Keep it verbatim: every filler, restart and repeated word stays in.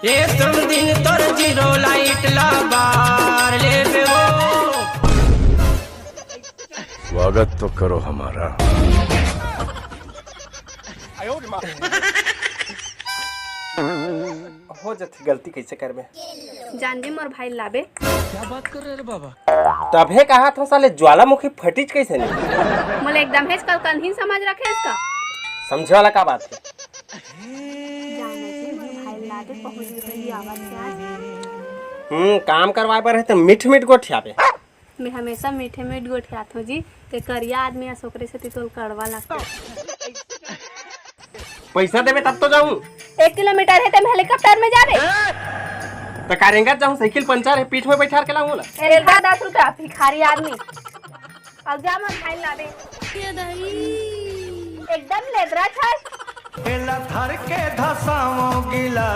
एक तुम दिन तोर जीरो लाइट ला बार लेबे हो। स्वागत तो करो हमारा। हो जथे गलती, कैसे करबे? जान दे मोर भाई लाबे। क्या बात कर रहे रे बाबा? तभे कहा था साले, ज्वालामुखी फटिच कैसे नहीं? मोला एकदम हेच कल कन्हिन समझ रखे इसका। समझे वाला का बात है? जान दे मोर भाई लाबे, पहुंच गई आवाज से आज। हम्म, काम करवाए बर है तो मीठ मीठ गोठियाबे। मैं हमेशा मीठे मीठ गोठियात हूँ जी। ते करिया आदमी अस ओकरे सेती तोल कड़वा लगता। पैसा देबे तब तो जाऊं। एक किलोमीटर है ते मैं हेलीकॉप्टर में जाबे। त का रेंगत जाऊं, साइकिल पंचर है, पीठ में बैठार के लाऊं ला। रेलगाड़ी दस रुपया, भिखारी आदमी। अब जा मोर भाई लाबे। एकदम लेदरा छाय। एला धर के धसाओ गिला।